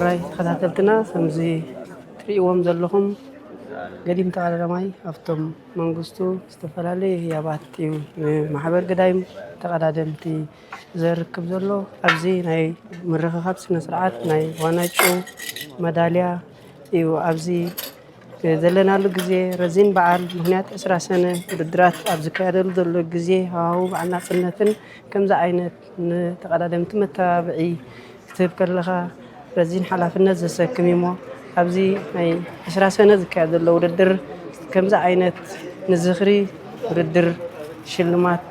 ራይ ተኸታተልትና፣ ከምዚ ትርእይዎም ዘለኹም፣ ገዲም ተቐዳዳማይ ሃፍቶም መንግስቱ ዝተፈላለየ ህያባት እዩ ንማሕበር ገዳይም ተቐዳደምቲ ዘርክብ ዘሎ። ኣብዚ ናይ ምርኽኻብ ስነ ስርዓት ናይ ዋንጫ መዳልያ እዩ። ኣብዚ ዘለናሉ ግዜ ረዚን በዓል፣ ምኽንያት ዕስራ ሰነ ውድድራት ኣብ ዝካየደሉ ዘሎ ግዜ ሃዋህው በዓል ናጽነትን ከምዚ ዓይነት ንተቐዳደምቲ መተባብዒ ክትህብ ከለኻ ረዚን ሓላፍነት ዘሰክም እዩ እሞ፣ ኣብዚ ናይ ዕስራ ሰነ ዝካየድ ዘሎ ውድድር ከምዚ ዓይነት ንዝኽሪ ውድድር ሽልማት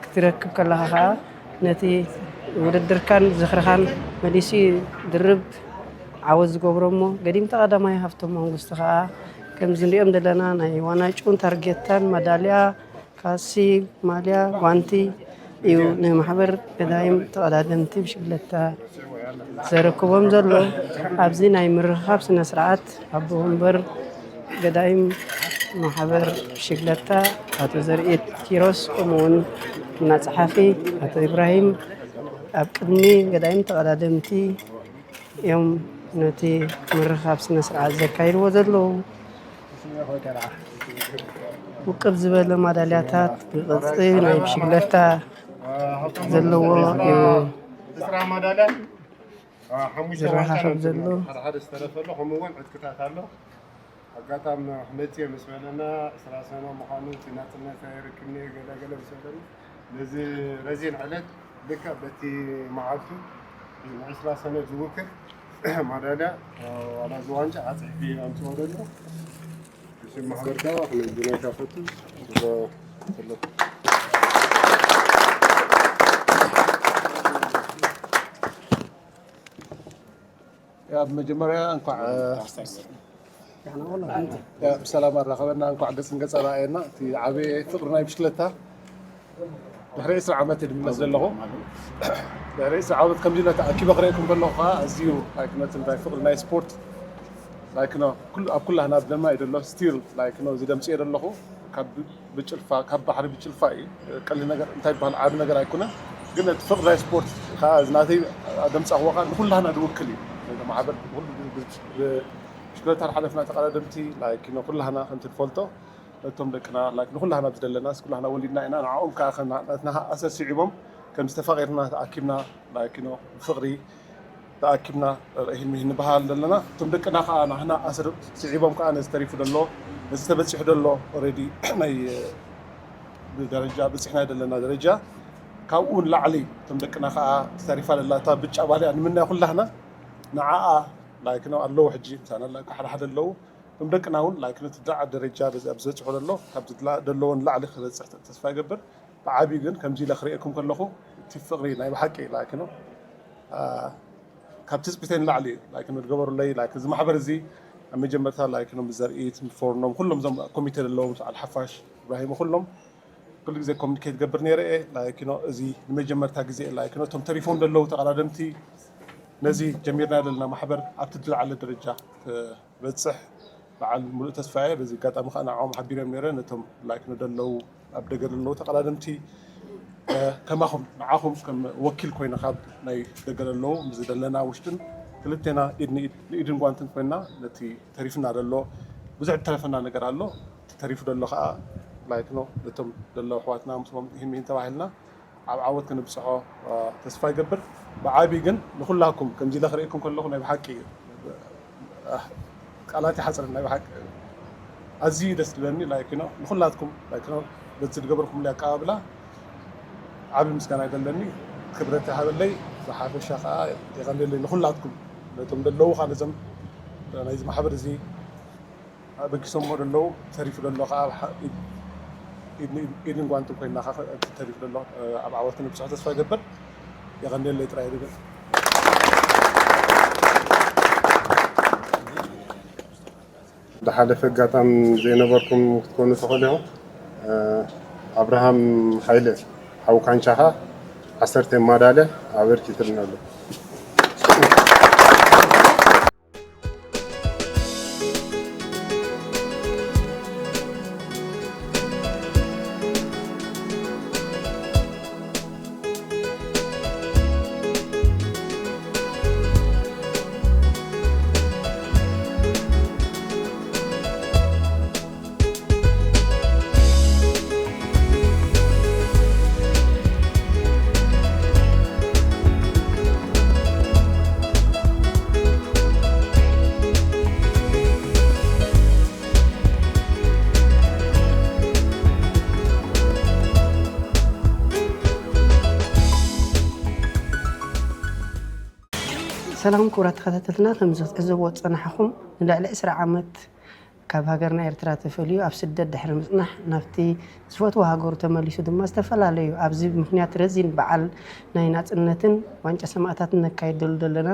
ክትረክብ ከለኻ ኸኣ ነቲ ውድድርካን ዝኽርኻን መሊሱ ድርብ ዓወት ዝገብሮ እሞ፣ ገዲም ተቐዳማይ ሃፍቶም መንግስቱ ኸኣ ከምዚ ንሪኦም ዘለና ናይ ዋንጫን ታርጌታን መዳልያ ካሲ፣ ማልያ፣ ጓንቲ እዩ ንማሕበር ገዳይም ተቐዳደምቲ ብሽግለታ ዘረክቦም ዘሎ። ኣብዚ ናይ ምርኽኻብ ስነ ስርዓት ኣቦ ወንበር ገዳይም ማሕበር ብሽግለታ ኣቶ ዘርኢት ኪሮስ፣ ከምኡ እውን ዋና ጸሓፊ ኣቶ ኢብራሂም ኣብ ቅድሚ ገዳይም ተቐዳደምቲ እዮም ነቲ ምርኻብ ስነ ስርዓት ዘካይድዎ ዘለዉ። ውቅብ ዝበለ ማዳልያታት ብቅርጺ ናይ ብሽግለታ ዘለዎ እዩ። ዕስራ ማዳልያ፣ ሓሙሽተ ዋንጫ ዝረኻኸብ ነቲ ዘሎ። ሓደ ሓደ ዝተረፈ ኣሎ። ከምኡ እውን ዕጥቅታት ኣሎ። ኣጋጣሚ ክመጽእ ምስ በለና ዕስራ ሰነ ምዃኑ እቲ ናጽነት ኣይረክብን እየ ገለ ገለ ምስ በለና ነዚ ረዚን ዕለት ልክዕ በቲ መዓልቱ ንዕስራ ሰነ ዝውክል ማዳልያ ዋላ እዚ ዋንጫ ኣፅሒፊ ኣምፅኦ ዘሎ። ብሽም ማሕበር ከዓ ክነግረካ ፈቱ። ኣብ መጀመርያ እንኳዕ ብሰላም ኣራኸበና፣ እንኳዕ ገጽ ንገጽ ኣረኣየና። እቲ ዓቢ ፍቕሪ ናይ ብሽክለታ ድሕሪ ዕስራ ዓመት ድምለስ ዘለኹ። ድሕሪ ዕስራ ዓመት ከምዚ ኢለ ተኣኪበ ክርእየኩም ከለኹ ከዓ ኣዝዩ ላይክ ነቲ ናይ ፍቕሪ ናይ ስፖርት ላይክ ኖ ኩሉ ኣብ ኩላህና ኣብ ደምና እዩ ዘሎ። ስቲል ላይክ ኖ እዚ ደምፅዮ ዘለኹ ካብ ብጭልፋ ካብ ባሕሪ ብጭልፋ እዩ። ቀሊል ነገር እንታይ ይበሃል ዓቢ ነገር ኣይኮነን። ግን እቲ ፍቕሪ ናይ ስፖርት ከዓ እዚ ናተይ ደምፃኽዎ ከዓ ንኩላህና ዝውክል እዩ። ነቲ ማሕበር ብሽክለታ ዝሓለፍና ተቐዳደምቲ ላይክ ኖ ኩላህና ከምቲ ንፈልጦ ነቶም ደቅና ላይክ ንኩላህና ኣብዚ ዘለና ኩላህና ወሊድና ኢና። ንዓኦም ከዓ ከም ናትና ኣሰር ስዒቦም ከምዚ ተፋቒርና ተኣኪብና ላይክ ኖ ብፍቕሪ ተኣኪብና ርኢን ምሂን ንበሃል ዘለና። እቶም ደቅና ከዓ ናህና ኣሰር ስዒቦም ከዓ ነዚ ተሪፉ ዘሎ ነዚ ተበፂሑ ዘሎ ኦልሬዲ ናይ ብደረጃ በፂሕና ዘለና ደረጃ ካብኡ ንላዕሊ እቶም ደቅና ከዓ ተሪፋ ዘላ እታ ብጫ ባልያ ንምናያ ኩላህና ንዓኣ ላይክ ነው ኣለዉ ሕጂ ምሳና ላይክ ሓደ ሓደ ኣለዉ እቶም ደቅና እውን ላይክ ነቲ ደዓ ደረጃ በዚ ኣብ ዝበፅሑ ዘሎ ካብዚ ደለዎ ንላዕሊ ክበፅሕ ተስፋ ይገብር። ብዓብዩ ግን ከምዚ ኢለ ክርእየኩም ከለኹ እቲ ፍቕሪ ናይ ብሓቂ ላይክ ነው ካብ ትፅቢተይ ንላዕሊ እዩ ላይክ ነው ዝገበሩለይ ላይክ እዚ ማሕበር እዚ ኣብ መጀመርታ ላይክ ነው ምስ ዘርኢት ምስ ፎርኖም ኩሎም እዞም ኮሚቴ ዘለዎም ምስ በዓል ሓፋሽ ኢብራሂም ኩሎም ኩሉ ግዜ ኮሚኒኬት ገብር ነይረ እየ ላይክ ነው እዚ ንመጀመርታ ግዜ ላይክ ነው እቶም ተሪፎም ዘለዉ ተቐዳደምቲ ነዚ ጀሚርና ዘለና ማሕበር ኣብቲ ዝለዓለ ደረጃ ክበፅሕ በዓል ሙሉእ ተስፋ እየ። በዚ ኣጋጣሚ ከዓ ንዕኦም ሓቢረ ነይረ ነቶም ላይክ ነው ደለዉ ኣብ ደገ ዘለዉ ተቐዳደምቲ ከማኹም ንዓኹም ከም ወኪል ኮይነ ካብ ናይ ደገ ዘለዉ ምስዚ ዘለና ውሽጥን ክልቴና ኢድ ንኢድ ንኢድን ጓንትን ኮይና ነቲ ተሪፍና ዘሎ ብዙሕ ዝተረፈና ነገር ኣሎ እቲ ተሪፉ ዘሎ ከዓ ላይክ ነው ነቶም ዘለዉ ኣሕዋትና ምስኦም ይህን ይህን ተባሂልና ኣብ ዓወት ክንብፅሖ ተስፋ ይገብር። ብዓብይ ግን ንኩላኩም ከምዚ ኢለ ክርእየኩም ከለኹ ናይ ብሓቂ እዩ ቃላት ይሓፅር ናይ ብሓቂ ኣዝዩ ደስ ዝብለኒ ላይክ ነው ንኩላትኩም ላይክ ነው በዚ ዝገበርኩምሉ ኣቀባብላ ዓብይ ምስጋና ይደለኒ ክብረት ይሃበለይ ብሓፈሻ ከዓ የቐንየለይ ንኩላትኩም ነቶም ዘለዉ ከዓ ነዞም ናይዚ ማሕበር እዚ ኣበጊሶሞ ዘለዉ ተሪፉ ዘሎ ከዓ ኢድን ጓንትን ኮይና ተሪፉ ዘሎ ኣብ ዓወት ንብፅሖ ተስፋ ይገብር የቐንየለይ ጥራይ ዝብል ዝሓለፈ ኣጋጣሚ ዘይነበርኩም ክትኮኑ ትኽእሉ ኢኹም ኣብርሃም ሓይለ ሓው ካንቻኻ ዓሰርተ ማዳልያ ኣበርኪትልና ኣሎ ሰላም ክቡራት ተኸታተልትና፣ ከም ዝትዕዘብዎ ዝጸናሕኹም ንልዕሊ ዕስራ ዓመት ካብ ሃገርና ኤርትራ ተፈልዩ ኣብ ስደት ድሕሪ ምጽናሕ ናብቲ ዝፈትዎ ሃገሩ ተመሊሱ ድማ ዝተፈላለዩ ኣብዚ ምኽንያት ረዚን በዓል ናይ ናጽነትን ዋንጫ ሰማእታትን ነካይደሉ ዘለና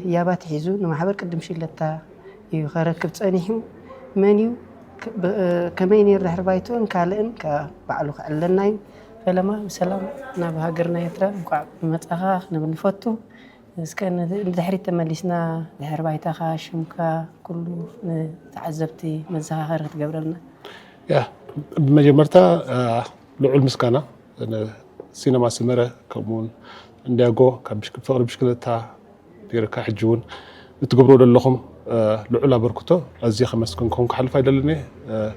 ህያባት ሒዙ ንማሕበር ቅድም ሽግለታ እዩ ከረክብ ጸኒሑ። መን እዩ? ከመይ ነይሩ ድሕሪ ባይትኡን ካልእን ባዕሉ ክዕለና እዩ። ፈለማ ብሰላም ናብ ሃገርና ኤርትራ እንኳዕ ብመጻኻ ክንብል ንፈቱ። እስከ ንድሕሪት ተመሊስና ድሕሪ ባይታኻ ሽምካ ኩሉ ንተዓዘብቲ መዘኻኸሪ ክትገብረልና። ያ ብመጀመርታ ልዑል ምስጋና ሲነማ ስመረ ከምኡውን እንዲያጎ ካብ ፍቅሪ ብሽክለታ ጌርካ ሕጂ እውን እትገብሮ ዘለኹም ልዑል ኣበርክቶ ኣዝየ ከመስግንኩም ክሓልፍ ኣይደልን እየ።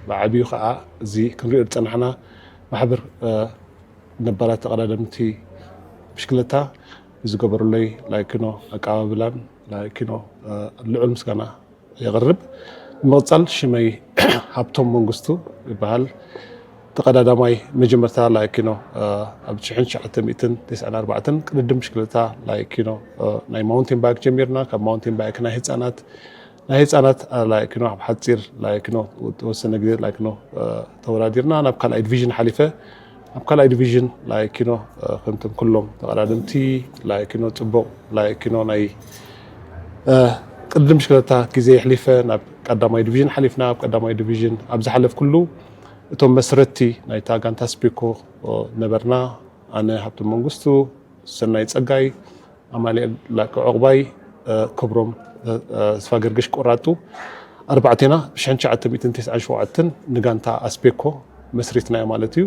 ብዓብዩ ከዓ እዚ ክንሪኦ ዝፀናሕና ማሕበር ነባራት ተቐዳደምቲ ብሽክለታ ብዝገበሩለይ ላይክኖ ኣቀባብላን ላይክኖ ልዑል ምስጋና የቕርብ። ብምቕፃል ሽመይ ሃብቶም መንግስቱ ይበሃል። ተቐዳዳማይ መጀመርታ ላይክኖ ኣብ ሽሕን ትሽዓተ ሚእትን ተስዓን ኣርባዕተን ቅድድም ብሽክለታ ላይክኖ ናይ ማውንቴን ባይክ ጀሚርና። ካብ ማውንቴን ባይክ ናይ ህፃናት ናይ ህፃናት ላይክኖ ኣብ ሓፂር ላይክኖ ተወሰነ ግዜ ላይክኖ ተወዳዲርና ናብ ካልኣይ ዲቪዥን ሓሊፈ። ኣብ ካልኣይ ዲቪዥን ላይክኖ ከምቶም ኩሎም ተቐዳደምቲ ላይክኖ ፅቡቕ ላይክኖ ናይ ቅድድም ብሽክለታ ግዜ የሕሊፈ ናብ ቀዳማይ ዲቪዥን ሓሊፍና። ኣብ ቀዳማይ ዲቪዥን ኣብ ዝሓለፍኩሉ እቶም መስረቲ ናይታ ጋንታ ስፔኮ ነበርና። ኣነ ሃብቶም መንግስቱ፣ ሰናይ ፀጋይ፣ ኣማኑኤል ላቀ ዑቕባይ፣ ክብሮም ተስፋ ገርግሽ ቆራጡ ኣርባዕቴና ብሽሕን ትሽዓተ ሚእትን ተስዓን ሸውዓተን ንጋንታ ኣስፔኮ መስሪትናያ ማለት እዩ።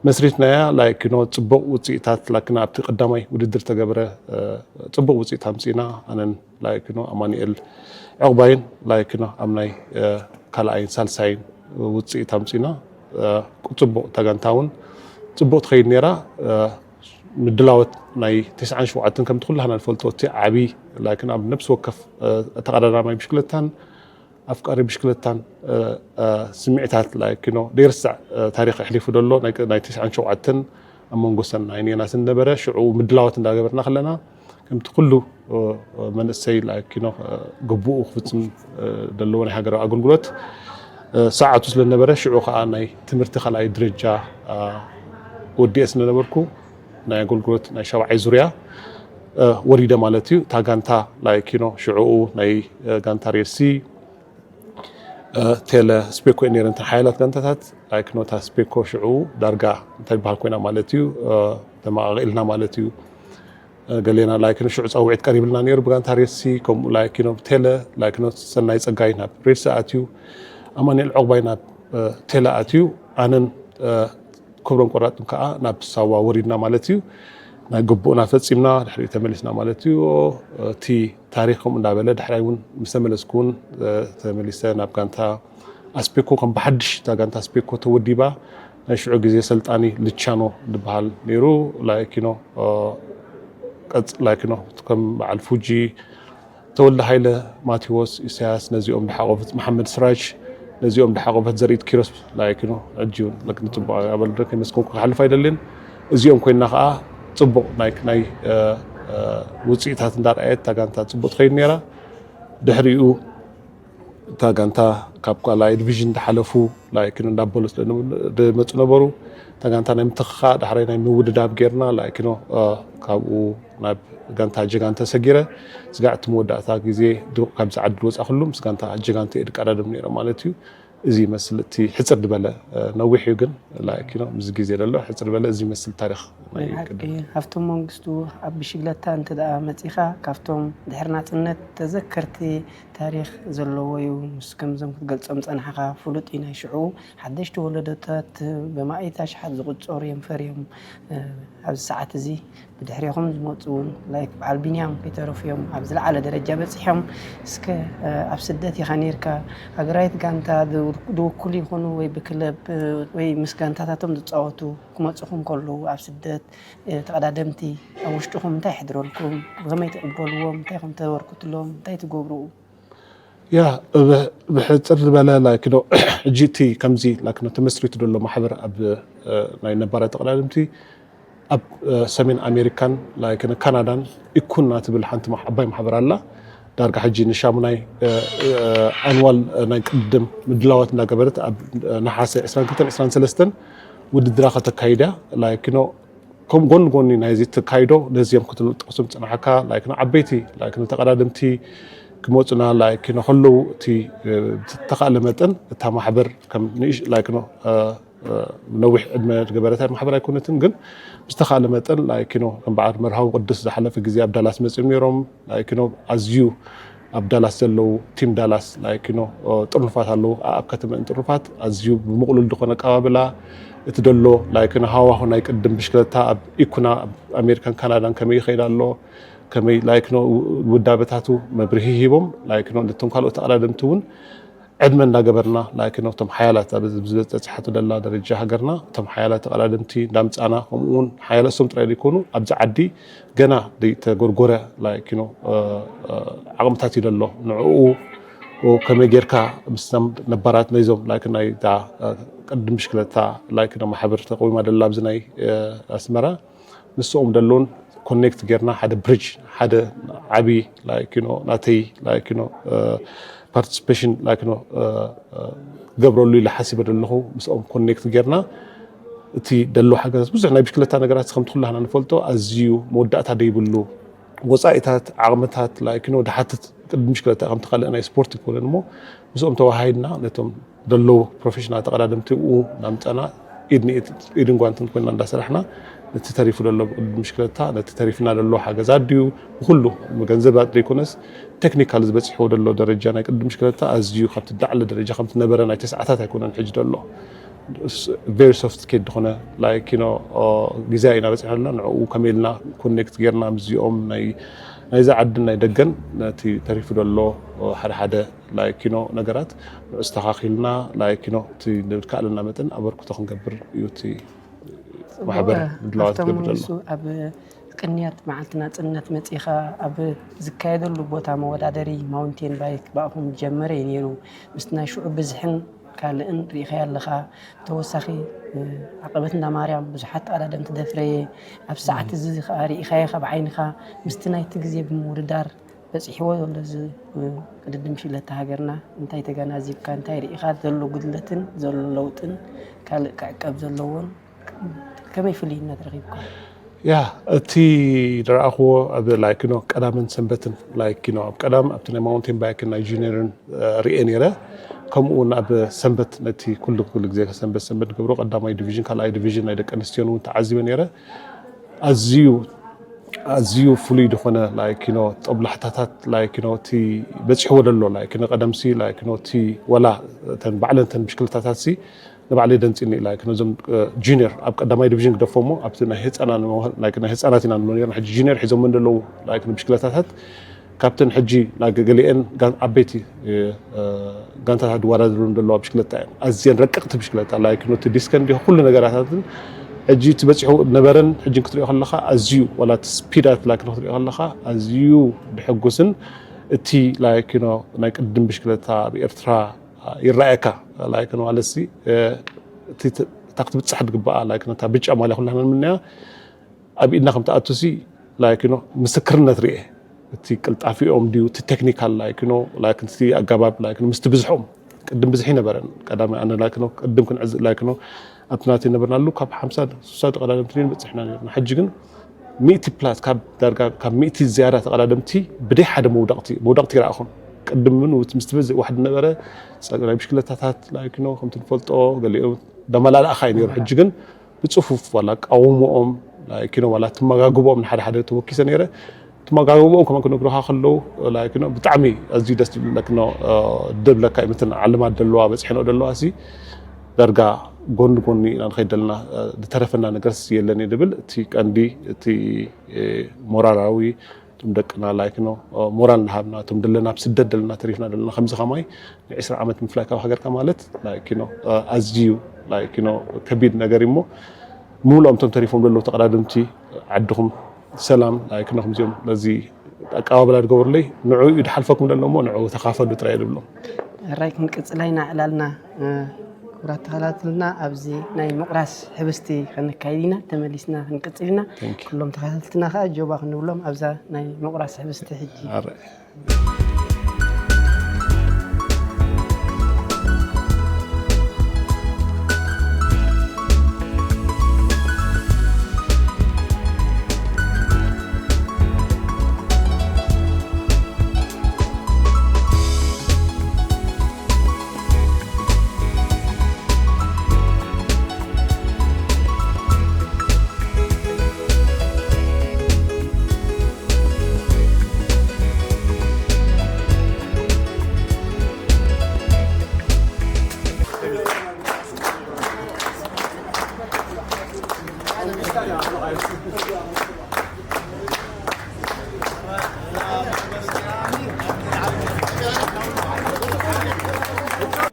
መስሪትናያ ላይክኖ ፅቡቕ ውፅኢታት ላክና ኣብቲ ቀዳማይ ውድድር ተገብረ ፅቡቕ ውፅኢት ኣምፂና ኣነን ላይክኖ ኣማኑኤል ዕቕባይን ላይክኖ ኣብ ናይ ካልኣይን ሳልሳይን ውፅኢት ኣምፂና። ፅቡቕ ተጋንታ እውን ፅቡቕ ትኸይድ ነይራ። ምድላወት ናይ ተስዓን ሸውዓተን ከምቲ ኩላህና ንፈልጦ እቲ ዓብዪ ላይክን ኣብ ነብሲ ወከፍ ተቐዳዳማይ ብሽክለታን ኣፍቃሪ ብሽክለታን ስምዒታት ላይክኖ ደይርሳዕ ታሪክ ኣሕሊፉ ደሎ ናይ ተስዓን ሸውዓተን ኣብ መንጎ ሰናይን ዮናስን ነበረ። ሽዑ ምድላወት እንዳገበርና ከለና ከምቲ ኩሉ መንእሰይ ላኪኖ ግቡኡ ክፍፅም ዘለዎ ናይ ሃገራዊ ኣገልግሎት ሰዓቱ ስለነበረ ሽዑ ከዓ ናይ ትምህርቲ ካልኣይ ደረጃ ወዲኤ ስለነበርኩ ናይ ኣገልግሎት ናይ ሻብዓይ ዙርያ ወሪደ ማለት እዩ። እታ ጋንታ ላኪኖ ሽዕኡ ናይ ጋንታ ሬድሲ ቴለ ስፔኮ እየን ነይረን ሓያላት ጋንታታት። ላይክኖ እታ ስፔኮ ሽዑ ዳርጋ እንታይ ይበሃል ኮይና ማለት እዩ ተመቃቂልና ማለት እዩ። ገሌና ላይክኖ ሽዑ ፀውዒት ቀሪብልና ነይሩ ብጋንታ ሬድሲ ከምኡ ላይክኖ ቴለ ላይክኖ ሰናይ ፀጋይ ናብ ሬድሲ ኣትዩ ኣማኑኤል ዕቁባይ ናብ ቴለ ኣትዩ ኣነን ክብሮም ቆራጥን ከዓ ናብ ሳዋ ወሪድና ማለት እዩ። ናይ ግቡእና ፈፂምና ድሕሪኡ ተመሊስና ማለት እዩ። እቲ ታሪክ ከምኡ እንዳበለ ዳሕራይ እውን ምስ ተመለስኩ እውን ተመሊሰ ናብ ጋንታ ኣስፔኮ ከም ብሓድሽ እታ ጋንታ ኣስፔኮ ተወዲባ ናይ ሽዑ ግዜ ሰልጣኒ ልቻኖ ዝበሃል ነይሩ። ላይኪኖ ቀፅ ላይኪኖ ከም በዓል ፉጂ ተወልደ ሃይለ ማቴዎስ ኢሳያስ ነዚኦም ድሓቆፈት መሓመድ ስራጅ ነዚኦም ድሓቆፈት ዘርኢት ኪሮስ ላይኪኖ ሕጂ እውን ለክን ፅቡቅ ኣበል ከይመስከንኩ ክሓልፍ ኣይደልን። እዚኦም ኮይና ከዓ ፅቡቅ ናይ ናይ ውፅኢታት እንዳርኣየት እታ ጋንታ ፅቡቅ ትኸይድ ነይራ። ድሕሪኡ እታ ጋንታ ካብ ካልኣይ ዲቪዥን ዝሓለፉ ላይክን እንዳበሉ ዝመፁ ነበሩ። እታ ጋንታ ናይ ምትኽኻእ ዳሕራይ ናይ ምውድዳብ ጌርና ላይክኖ ካብኡ ናብ ጋንታ ጀጋን ተሰጊረ ስጋዕ እቲ መወዳእታ ግዜ ካብዚ ዓዲ ዝወፃ ኩሉ ምስ ጋንታ ጀጋን ተየ ድቀዳደም ነይሮም ማለት እዩ። እዚ ይመስል እቲ ሕፅር ዝበለ ነዊሕ እዩ ግን ላይክኖ ምስ ግዜ ዘሎ ሕፅር ዝበለ እዚ ይመስል ታሪክ ናይ ቅድም ሃብቶም መንግስቱ ኣብ ብሽግለታ እንተ ደኣ መጺኻ ካብቶም ድሕሪ ናጽነት ተዘከርቲ ታሪኽ ዘለዎ እዩ። ምስ ከምዞም ክትገልጾም ጸንሓኻ ፍሉጥ እዩ። ናይ ሽዑ ሓደሽቲ ወለዶታት ብማእት ኣሽሓት ዝቑጸሩ እዮም ፈርዮም ኣብዚ ሰዓት እዚ። ብድሕሬኹም ዝመጹ እውን ላይክ በዓል ቢንያም ከይተረፉ እዮም ኣብ ዝለዓለ ደረጃ በጺሖም። እስከ ኣብ ስደት ኢኻ ነይርካ፣ ሃገራዊት ጋንታ ዝውክሉ ይኹኑ ወይ ብክለብ ወይ ምስ ጋንታታቶም ዝጻወቱ ክመጹኹም እንከለዉ ኣብ ስደት ተቐዳደምቲ ኣብ ውሽጥኹም እንታይ ይሕድረልኩም? ብኸመይ ትቕበልዎም? እንታይ ኢኹም ተበርክትሎም? እንታይ ትገብሩ? ያ ብሕፅር ዝበለ ላይክኖ ሕጂ እቲ ከምዚ ላይክኖ ተመስሪቱ ዘሎ ማሕበር ኣብ ናይ ነባራት ተቐዳደምቲ ኣብ ሰሜን ኣሜሪካን ካናዳን ኢኩና ትብል ሓንቲ ዓባይ ማሕበር ኣላ። ዳርጋ ሕጂ ንሻሙናይ ኣንዋል ናይ ቅድም ምድላዋት እንዳገበረት ኣብ ነሓሰ ዕስራን ክልተን ዕስራን ሰለስተን ውድድራ ከተካይዳ ላይክኖ ከም ጎን ጎኒ ናይዚ ተካይዶ ነዚኦም ክትጠቅሱም ዝጸናሕካ ላይክኖ ዓበይቲ ላይክኖ ተቀዳደምቲ ክመጹና ላይክኖ ከለዉ እቲ ዝተካእለ መጠን እታ ማሕበር ከም ንእሽ ላይክኖ ነዊሕ ዕድመ ዝገበረታ ማሕበር ኣይኮነትን፣ ግን ብዝተኻለ መጠን ላይኪኖ ከም በዓል መርሃዊ ቅዱስ ዝሓለፈ ግዜ ኣብ ዳላስ መፅዮም ነይሮም። ላይኪኖ ኣዝዩ ኣብ ዳላስ ዘለዉ ቲም ዳላስ ላይኪኖ ጥርኑፋት ኣለዉ። ኣብ ከተመን ጥርኑፋት ኣዝዩ ብምቕሉል ዝኾነ ኣቀባብላ እቲ ደሎ ላይኪኖ ሃዋሁ ናይ ቅድም ብሽክለታ ኣብ ኢኩና ኣብ ኣሜሪካን ካናዳን ከመይ ይኸይድ ኣሎ ከመይ ላይኪኖ ውዳበታቱ መብርሂ ሂቦም ላይኪኖ ነቶም ካልኦት ተቐዳደምቲ እውን ዕድመ እንዳገበርና ላይክ ነው እቶም ሓያላት ኣብ ዝበፅሓቱ ደላ ደረጃ ሃገርና እቶም ሓያላት ተቐዳደምቲ እንዳምፃና ከምኡ እውን ሓያለ እሶም ጥራይ ዘይኮኑ ኣብዚ ዓዲ ገና ዘይተጎርጎረ ላይክ ነው ዓቕምታት እዩ ደሎ ንዕኡ ከመይ ጌርካ ምስቶም ነባራት ናይዞም ላይክ ናይ ቅድም ብሽክለታ ላይክ ነው ማሕበር ተቆዊማ ደላ ኣብዚ ናይ ኣስመራ ንስኦም ደለውን ኮኔክት ጌርና ሓደ ብሪጅ ሓደ ዓቢ ላይክ ነው ናተይ ላይክ ነው ፓርቲስፔሽን ላይክ ነው ገብረሉ ኢለ ሓሲበ ዘለኹ ምስኦም ኮኔክት ጌርና እቲ ደሎ ሓገዛት ብዙሕ ናይ ብሽክለታ ነገራት ከምቲ ኩላህና ንፈልጦ ኣዝዩ መወዳእታ ደይብሉ ወፃኢታት ዓቕምታት ላይክ ነው ድሓትት ቅድሚ ብሽክለታ ከምቲ ካልእ ናይ ስፖርት ይኮነን እሞ ምስኦም ተዋሃሂድና ነቶም ዘለዉ ፕሮፌሽናል ተቐዳደምቲ ብኡ እናምፀና ኢድ ንኢድ ኢድን ጓንትን ኮይና እንዳሰራሕና ነቲ ተሪፉ ዘሎ ብቅድሚ ምሽክለታ ነቲ ተሪፍና ዘሎ ሓገዛት ድዩ ብኩሉ ገንዘብ ዘይኮነስ ቴክኒካል ዝበፅሕዎ ዘሎ ደረጃ ናይ ቅድሚ ምሽክለታ ኣዝዩ ካብቲ ዳዕለ ደረጃ ከምቲ ነበረ ናይ ተስዓታት ኣይኮነን ሕጂ ዘሎ ቨሪ ሶፍት ኬድ ዝኾነ ላይክ ኖ ግዜ ኢና በፂሕና ንዕኡ ከመይ ኢልና ኮኔክት ጌርና ምስዚኦም ናይዚ ዓድን ናይ ደገን ነቲ ተሪፉ ዘሎ ሓደ ሓደ ላይኪኖ ነገራት ንኡ ኣስተኻኺልና ላይኪኖ እቲ ንዝከኣለና መጠን ኣበርክቶ ክንገብር እዩ እቲ ማሕበር ምድላዋት ዝገብር ዘሎ። ኣብ ቅንያት መዓልቲ ናፅነት መፂኻ ኣብ ዝካየደሉ ቦታ መወዳደሪ ማውንቴን ባይክ ብኣኹም ዝጀመረ እዩ ነይሩ። ምስቲ ናይ ሽዑ ብዝሕን ካልእን ርኢኻዮ ኣለኻ። ተወሳኺ ዓቐበት እንዳ ማርያም ብዙሓት ተቐዳደምቲ ደፍረየ። ኣብ ሰዓት እዚ ከዓ ርኢኻዮ ካብ ዓይንኻ ምስቲ ናይቲ ግዜ ብምውድዳር በፂሕዎ ዘሎ እዚ ቅድድም ሽለታ ሃገርና እንታይ ተገናዚብካ እንታይ ርኢኻ ዘሎ ጉድለትን ዘሎ ለውጥን ካልእ ክዕቀብ ዘለዎን ከመይ ፍልይነት ረኺብካ? ያ እቲ ዝረኣኽዎ ኣብ ላይክ ኖ ቀዳምን ሰንበትን ላይክ ኖ ኣብ ቀዳም ኣብቲ ናይ ማውንቴን ባይክን ናይ ጁኒየርን ርኤ ነይረ ከምኡ እውን ኣብ ሰንበት ነቲ ኩሉ ኩሉ ግዜ ሰንበት ሰንበት ንገብሮ ቀዳማይ ዲቪዥን ካልኣይ ዲቪዥን ናይ ደቂ ኣንስትዮን እውን ተዓዚበ ነይረ ኣዝዩ ኣዝዩ ፍሉይ ዝኾነ ላይክ ኖ ጦብላሕታታት ላይክ ኖ እቲ በፂሕዎ ደሎ ላይክ ኖ ቀደምሲ ላይክ ኖ እቲ ወላ እተን ባዕለን እተን ብሽክለታታት ሲ ንባዕለይ ደንፂኒ ላይክ ነዞም ጁኒየር ኣብ ቀዳማይ ዲቪዥን ግደፎ እሞ ኣብቲ ናይ ህፃና ናይ ህፃናት ኢና ንብሎ ነርና ሕጂ ጁኒየር ሒዞም እንደለዉ ላይክ ብሽክለታታት ካብተን ሕጂ ገሊአን ዓበይቲ ጋንታታት ዝወዳደሩ ዘለዋ ብሽክለታ እየን ኣዝየን ረቀቕቲ ብሽክለታ ላይክ ኖቲ ዲስከን ዲ ኩሉ ነገራታትን ሕጂ እቲ በፂሑ ነበረን ሕጂ ክትሪኦ ከለካ ኣዝዩ ዋላ እቲ ስፒዳት ላይክ ክትሪኦ ከለካ ኣዝዩ ድሕጉስን እቲ ላይክ ናይ ቅድም ብሽክለታ ኣብ ኤርትራ ይረኣየካ ላይክ ማለት ሲ እታ ክትብፃሕ ዝግበኣ ላይክ ነታ ብጫ ማልያ ኩላና ንምንያ ኣብ ኢድና ከም ትኣቱ ሲ ላይክ ኖ ምስክርነት ርኤ እቲ ቅልጣፊኦም ድዩ እቲ ቴክኒካል ላይክ ኖ ላይክ እቲ ኣገባብ ላይክ ኖ ምስቲ ብዝሖም ቅድም ብዝሒ ነበረን ቀዳማይ ኣነ ላይክ ኖ ቅድም ክንዕዝ ላይክ ኖ ኣብቲ ናተይ ነበርናሉ ካብ ሓምሳ ስሳ ተቐዳደምቲ ድን በፅሕና ነርና ሕጂ ግን ሚእቲ ፕላስ ካብ ዳርጋ ካብ ሚእቲ ዝያዳ ተቐዳደምቲ ብደይ ሓደ መውደቕቲ መውደቕቲ ይረኣኹም ቅድም ምን ምስ ትበዝእ ዋሕዲ ነበረ ናይ ብሽክለታታት ላይክ ኖ ከምቲ ንፈልጦ ገሊኦም ደመላላእኻ እዩ ነይሩ ሕጂ ግን ብፅፉፍ ዋላ ኣቃውሞኦም ላይክ ኖ ዋላ ትመጋግቦኦም ንሓደ ሓደ ተወኪሰ ነይረ ትመጋግቦኦም ከመን ክነግሩኻ ከለዉ ላይክ ኖ ብጣዕሚ ኣዝዩ ደስ ዝብለክ ኖ ደብለካ እዩ ምትን ዓልማት ደለዋ በፅሕንኦ ደለዋ ሲ ዳርጋ ጎኒ ጎኒ ኢና ንኸይድ ዘለና ዝተረፈና ነገርስ የለን እዩ ዝብል እቲ ቀንዲ እቲ ሞራላዊ እቶም ደቅና ላይክ ኖ ሞራል እናሃብና እቶም ዘለና ኣብ ስደት ዘለና ተሪፍና ዘለና ከምዚ ከማይ ንዕስራ ዓመት ምፍላይ ካብ ሃገርካ ማለት ላይክ ኖ ኣዝዩ ላይክ ኖ ከቢድ ነገር እሞ ምሉኦም እቶም ተሪፎም ዘለዉ ተቐዳደምቲ ዓድኹም ሰላም ላይክ ኖ ከምዚኦም ነዚ ኣቀባበላ ዝገበሩለይ ንዑ እዩ ዝሓልፈኩም ዘሎ እሞ ንዑ ተኻፈሉ ጥራይ ዝብሎም ራይ ክንቅፅላ ኢና ዕላልና ክቡራት ተኸታተልትና፣ ኣብዚ ናይ ምቑራስ ሕብስቲ ከነካይድ ኢና። ተመሊስና ክንቅጽል ኢና። ኩሎም ተኸታተልትና ከኣ ጆባ ክንብሎም ኣብዛ ናይ ምቑራስ ሕብስቲ ሕጂ።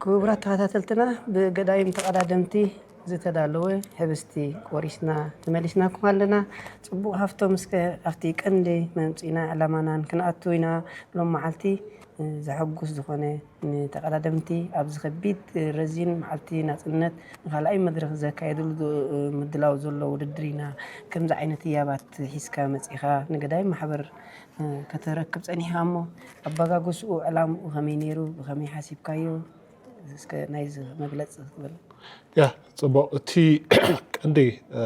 ክቡራት ተኸታተልትና፣ ብገዳይም ተቐዳደምቲ ዝተዳለወ ሕብስቲ ቆሪስና ተመሊስናኩም ኣለና። ጽቡቕ ሃፍቶም፣ እስከ ኣብቲ ቀንዲ መምጽኢና ዕላማናን ክንኣቱ ኢና። ሎም መዓልቲ ዘሐጉስ ዝኾነ፣ ንተቐዳደምቲ ኣብዚ ከቢድ ረዚን መዓልቲ ናጽነት ንኻልኣይ መድረኽ ዘካየድሉ ዝ-፣ ምድላው ዘሎ ውድድር ኢና። ከምዚ ዓይነት ህያባት ሒዝካ መጺኻ ንገዳይም ማሕበር ከተረክብ ጸኒሕካ እሞ፣ ኣበጋግስኡ፣ ዕላምኡ ከመይ ነይሩ? ብኸመይ ሓሲብካዮ? እስከ ናይዚ መግለጺ ክትብል። ያ፣ ጽቡቕ። እቲ ቀንዲ፣ እ፣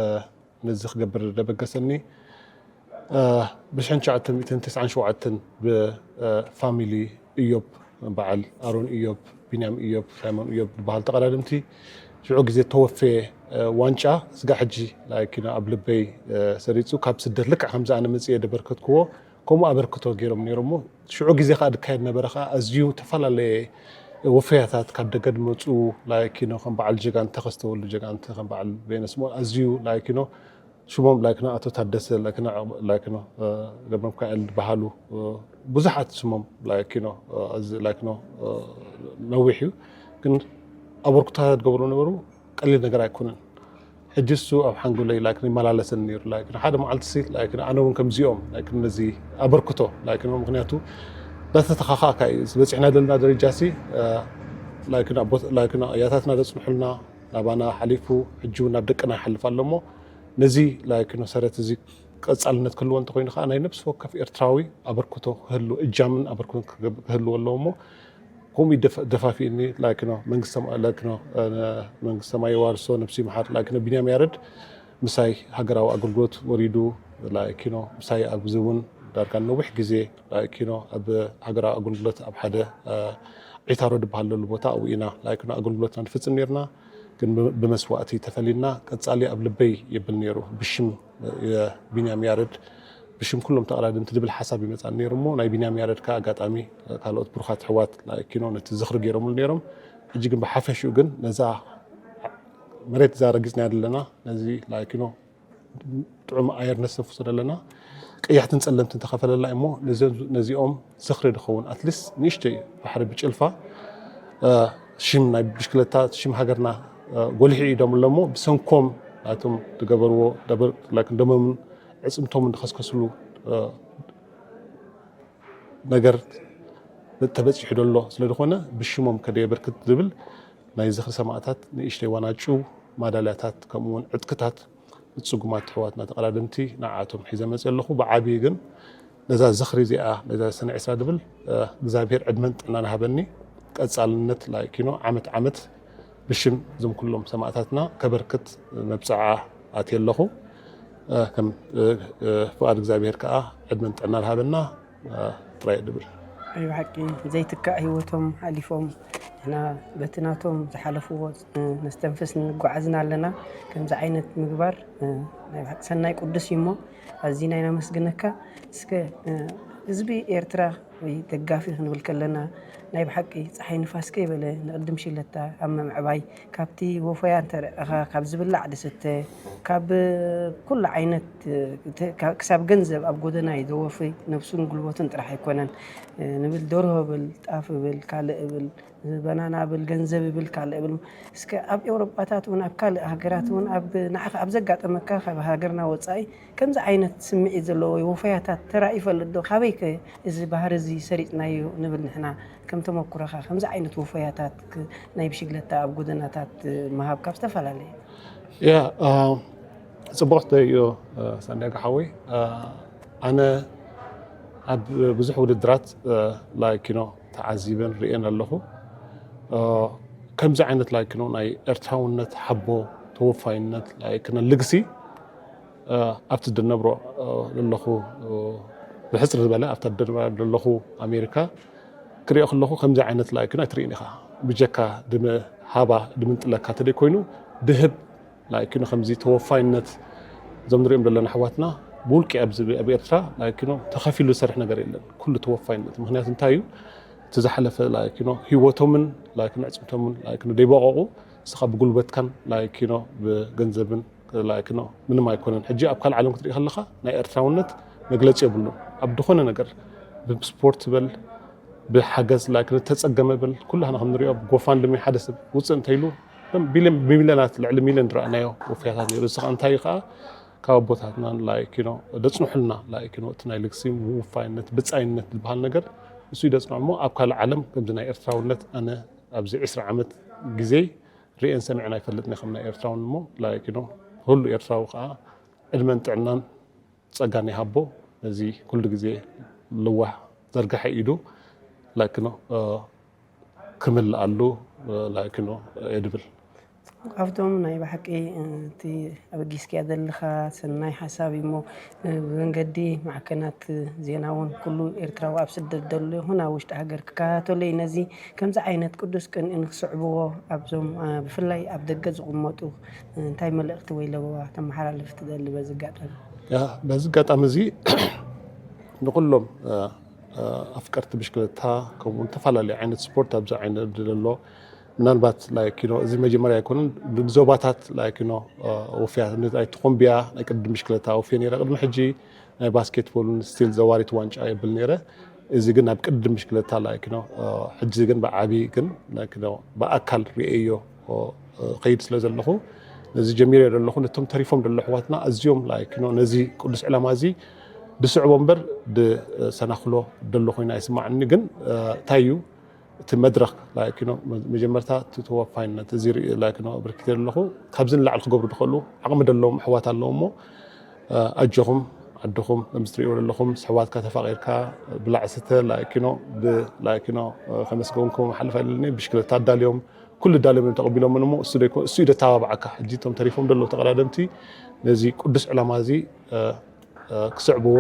ነዚ ክገብር ዘበገሰኒ፣ እ፣ ብሽሕን ትሽዓተ ሚእትን ተስዓን ሸውዓተን ብ፣ እ፣ ፋሚሊ እዮብ፣ በዓል ኣሮን እዮብ፣ ቢንያም እዮብ፣ ሳይሞን እዮብ ዝበሃል ተቐዳደምቲ ሽዑ ግዜ ተወፈየ፣ እ፣ ዋንጫ ስጋ ሕጂ ላይክ፣ you know፣ ኣብ ልበይ፣ እ፣ ሰሪጹ። ካብ ስደት ልክዕ ከምዚ ኣነ መጽየ ደበርከትክዎ ከምኡ ኣበርክቶ ገይሮም ነይሮም። ሽዑ ግዜ ከኣ ዝካየድ ነበረ ከኣ ኣዝዩ ዝተፈላለየ ወፈያታት ካብ ደገ ዝመጹ፣ ላይክ፣ you know፣ ከም በዓል ጀጋን ተኸስተ ወልዱ ጀጋን፣ ከም በዓል በየነ ስምኦን፣ ኣዝዩ ላይክ፣ you know፣ ሽሞም ላይክ፣ you know፣ ኣቶ ታደሰ ላይክ፣ you know፣ ላይክ፣ you know፣ እ፣ ገብረ ሚካኤል ዝበሃሉ፣ እ፣ ብዙሓት ሽሞም ላይክ፣ you know፣ እ፣ ኣዝ-፣ ላይክ፣ you know፣ እ፣ ነዊሕ እዩ። ግን ኣበርክቶታት ዝገብሩ ነበሩ። ቀሊል ነገር ኣይኮነን። ሕጂ እሱ ኣብ ሓንጎለይ ላይክ ይመላለሰኒ ነይሩ። ላይክ ሓደ መዓልቲ ሲ ላይክ ኣነ እውን ከምዚኦም ላይክ ነዚ ኣበርክቶ ላይክ ነው። ምክንያቱ እንዳተተኻኻእካ እዩ በፂሕና ዘለና ደረጃ ሲ፣ እ፣ ላይክ ኣቦት-፣ ላይክ ኣያታትና ዘፅንሑልና ናባና ሓሊፉ ሕጂ እውን ናብ ደቅና ይሓልፍ ኣሎ እሞ ነዚ ላይክ ነው ሰረት እዚ ቀፃልነት ክህልዎ እንተኮይኑ ከዓ ናይ ነብሲ ወከፍ ኤርትራዊ ኣበርክቶ ክህሉ፣ እጃምን ኣበርክቶን ክህልዎ ኣለዎ እሞ ከምኡ ደፍ-፣ ደፋፊእኒ ላይክ ነው መንግስተ ማ-፣ ላይክ ነው፣ እ፣ መንግስተ ሰማይ የዋርሶ ነብሱ ይምሓር ላይክ ነው ቢንያም ያረድ ምሳይ ሃገራዊ ኣገልግሎት ወሪዱ ላይክ ነው ምሳይ ኣብዚ እውን ዳርጋ ነዊሕ ግዜ ላይክ ነው ኣብ ሃገራዊ ኣገልግሎት ኣብ ሓደ፣ እ፣ ዒታሮ ዝበሃል ዘሎ ቦታ ኣብኡ ኢና ላይክ ነው ኣገልግሎትና ንፍጽም ነርና። ግን ብ-፣ ብመስዋእቲ ተፈሊና። ቀጻሊ ኣብ ልበይ የብል ነይሩ ብሽም፣ እ፣ ቢንያም ያረድ ብሽም ኩሎም ተቐዳደምቲ ዝብል ሓሳብ ይመጻኒ ነይሩ እሞ ናይ ቢንያም ያረድ ከኣ ኣጋጣሚ፣ እ፣ ካልኦት ብሩኻት ኣሕዋት ላይክ፣ you know፣ ነቲ ዝኽሪ ገይሮምሉ ነይሮም። ሕጂ ግን ብሓፈሽኡ ግን ነዛ መሬት እዛ ረጊጽናያ ዘለና ነዚ ላይክ፣ you know፣ ጥዑም ኣየር ነስተንፍሶ ዘለና ቀያሕትን ጸለምትን ተኸፈለላ እሞ ነዚ-፣ ነዚኦም ዝኽሪ ዝኸውን ኣትሊስት ንእሽተይ ባሕሪ ብጭልፋ፣ እ፣ ሽም ናይ ብሽክለታ ሽም ሃገርና፣ እ፣ ጎሊሑ እዩ ደም ኣሎ እሞ ብሰንኮም ናቶም ዝገበርዎ ደበር ላይክ ደሞምን ዕጽምቶም እንተኸስከስሉ፣ እ፣ ነገር ተበጺሑ ደሎ ስለ ዝኾነ ብሽሞም ከደየበርክት ዝብል ናይ ዝኽሪ ሰማእታት ንእሽተይ ዋናጩ ማዳልያታት ከምኡ እውን ዕጥቅታት ንጽጉማት ኣሕዋትና ተቐዳደምቲ ንዓኣቶም ሒዘ መጽእ ኣለኹ። ብዓብዪ ግን ነዛ ዝኽሪ እዚኣ ነዛ ሰነ ዕስራ ድብል፣ እ፣ እግዚኣብሔር ዕድመን ጥዕናን ሃበኒ። ቀጻልነት ላይክ፣ you know፣ ዓመት ዓመት ብሽም እዞም ኩሎም ሰማእታትና ከበርክት መብጽዓ ኣትየ ኣለኹ። እ፣ ከም፣ እ፣ እ፣ ፍቓድ እግዚኣብሔር ከኣ ዕድመን ጥዕናን ሃበና፣ እ፣ ጥራይ ድብል። ናይ ብሓቂ ዘይትካእ ህይወቶም ሓሊፎም ንሕና በቲ ናቶም ዝሓለፍዎ፣ እ፣ ነስተንፍስ ንጓዓዝን ኣለና። ከምዚ ዓይነት ምግባር፣ እ፣ ናይ ብሓቂ ሰናይ ቅዱስ እዩ እሞ ኣዚና ኢና ነመስግነካ። እስከ፣ እ፣ ህዝቢ ኤርትራ ወይ ደጋፊ ክንብል ከለና ናይ ብሓቂ ጸሓይ ንፋስ ከይበለ ንቕድም ሽለታ ኣብ ምምዕባይ ካብቲ ወፈያ እንተ ረኣኻ ካብ ዝብላዕ ዝስተ ካብ ኩሉ ዓይነት፣ እ፣ ተ-፣ ካ-፣ ክሳብ ገንዘብ ኣብ ጎደና እዩ ዘወፍይ። ነብሱን ጉልበቱን ጥራሕ ኣይኮነን፣ እ፣ ንብል ደርሆ ብል፣ ጣፍ ብል፣ ካልእ ብል፣ በናና ብል፣ ገንዘብ ብል፣ ካልእ ብል። እስከ ኣብ ኤውሮጳታት እውን ኣብ ካልእ ሃገራት እውን ኣብ ንዓኻ ኣብ ዘጋጠመካ ካብ ሃገርና ወጻኢ ከምዚ ዓይነት ስምዒት ዘለዎ ወይ ወፈያታት ተራእዩ ይፈልጥ ዶ? ካበይ ከ እዚ ባህሪ እዚ ሰሪጽናዮ ንብል ንሕና። ከም ተመኩሮኻ ከምዚ ዓይነት ወፈያታት ክ- ናይ ብሽግለታ ኣብ ጎደናታት ምሃብ ካብ ዝተፈላለየ ያ ጽቡቕ ተዮ ሳንዲያጎ ሓወይ። ኣነ ኣብ ብዙሕ ውድድራት ላይክ ዩ ኖ ተዓዚበን ርእየን ኣለኹ። ከምዚ ዓይነት ላይክ ዩ ኖ ናይ ኤርትራውነት ሓቦ፣ ተወፋይነት፣ ላይክ ዩ ኖ ልግሲ ኣብቲ ድነብሮ ዘለኹ፣ ብሕፅር ዝበለ ኣብቲ ድነብሮ ዘለኹ ኣሜሪካ ክሪኦ ከለኹ ከምዚ ዓይነት ላይክ ዩ ኖ ኣይትርእን ኢኻ። ብጀካ ድመ ሃባ ድምንጥለካ ተደይ ኮይኑ ድህብ ላይክ ዩ ኖ ከምዚ ተወፋይነት እዞም ንሪኦም ዘለና ኣሕዋትና ብውልቂ ኣብዚ ኣብ ኤርትራ ላይክ ዩ ኖ ተኸፊሉ ዝሰርሕ ነገር የለን። ኩሉ ተወፋይነት። ምክንያቱ እንታይ እዩ? እቲ ዝሓለፈ ላይክ ዩ ኖ ህይወቶምን ላይክ ዩ ኖ ዕፅምቶምን ላይክ ዩ ኖ ደይበቐቑ ንስኻ ብጉልበትካን ላይክ ዩ ኖ ብገንዘብን ላይክ ዩ ኖ ምንም ኣይኮነን። ሕጂ ኣብ ካልእ ዓለም ክትርኢ ከለኻ ናይ ኤርትራውነት መግለፂ የብሉን። ኣብ ዝኾነ ነገር ብስፖርት በል ብሓገዝ ላይክ ዩ ኖ ተፀገመ በል ኩላህና ከም ንሪኦ ጎፋንድሚ ሓደ ሰብ ውፅእ እንተይሉ ቢልዮን ብሚልዮናት ልዕሊ ሚልዮን ዝረኣናዮ ወፍያታት ነይሩ። እዚ ከዓ እንታይ እዩ ከዓ ካብ ኣቦታትናን ላይክ ዩ ኖ ደፅንሑልና ላይክ ዩ ኖ እቲ ናይ ልግሲ ምውፋይነት ብፃይነት ዝበሃል ነገር እሱ እዩ ደፅንሑ እሞ ኣብ ካልእ ዓለም ከምዚ ናይ ኤርትራውነት ኣነ ኣብዚ ዕስራ ዓመት ግዜ ርእየን ሰሚዐን ኣይፈልጥን እየ ከም ናይ ኤርትራውን እሞ ላይክ ዩ ኖ ኩሉ ኤርትራዊ ከዓ ዕድመን ጥዕናን ጸጋን ይሃቦ። ነዚ ኩሉ ግዜ ልዋህ ዘርግሐ ኢዱ ላይክ ዩ ኖ ክምልኣሉ ላይክ ዩ ኖ እየ ድብል። ካብቶም ናይ ብሓቂ እቲ ኣበጊስክያ ዘለኻ ሰናይ ሓሳብ እዩ እሞ ብመንገዲ ማዕከናት ዜና እውን ኩሉ ኤርትራዊ ኣብ ስደት ዘሎ ይኹን ኣብ ውሽጢ ሃገር ክከታተሎ እዩ። ነዚ ከምዚ ዓይነት ቅዱስ ቅንኢ ንክስዕብዎ ኣብዞም ብፍላይ ኣብ ደገ ዝቕመጡ እንታይ መልእኽቲ ወይ ለበዋ ተመሓላልፍ ትደሊ በዚ ኣጋጣሚ? ያ በዚ ኣጋጣሚ እዚ ንኩሎም ኣፍቀርቲ ብሽክለታ ከምኡ ዝተፈላለዩ ዓይነት ስፖርት ኣብዚ ዓይነት ዘሎ ምናልባት ላይክ ዩ ኖ እዚ መጀመርያ ኣይኮነን ብዞባታት ላይክ ዩ ኖ ወፍያ ናይ ቶኾምቢያ ናይ ቅድም ብሽክለታ ወፍየ ነይረ ቅድሚ ሕጂ ናይ ባስኬትቦልን ስቲል ዘዋሪት ዋንጫ የብል ነይረ እዚ ግን ኣብ ቅድም ብሽክለታ ላይክ ዩ ኖ ሕጂ ግን ብዓቢ ግን ላይክ ዩ ኖ ብኣካል ርእየዮ ከይድ ስለ ዘለኹ ነዚ ጀሚረ ዘለኹ ነቶም ተሪፎም ደሎ ኣሕዋትና ኣዝዮም ላይክ ዩ ኖ ነዚ ቅዱስ ዕላማ እዚ ድስዕቦ እምበር ድሰናኽሎ ደሎ ኮይና ኣይስማዓኒ ግን እንታይ እዩ እቲ መድረኽ ላይክ ዩ ኖ መጀመርታ እቲ ተወፋይነት እዚ ርኢ ላይክ ዩ ኖ ኣበርኪተ ኣለኹ ካብዚ ንላዕሊ ክገብሩ ዝኽእሉ ዓቕሚ ደለዎም ኣሕዋት ኣለዉ እሞ ኣጆኹም ዓድኹም ከምዚ ትርእይዎ ዘለኹም ኣሕዋትካ ተፋቒርካ ብላዕ ስተ ላይክ ዩ ኖ ብላይክ ዩ ኖ ከመስገንኩም ሓልፍ ኣይለኒ ብሽክለታ ኣዳልዮም ኩሉ ኣዳልዮም እዮም ተቐቢሎምን እሞ እሱ ደይኮ እሱ እዩ ደተባብዓካ ሕጂ እቶም ተሪፎም ደለዉ ተቐዳደምቲ ነዚ ቅዱስ ዕላማ እዚ ክስዕብዎ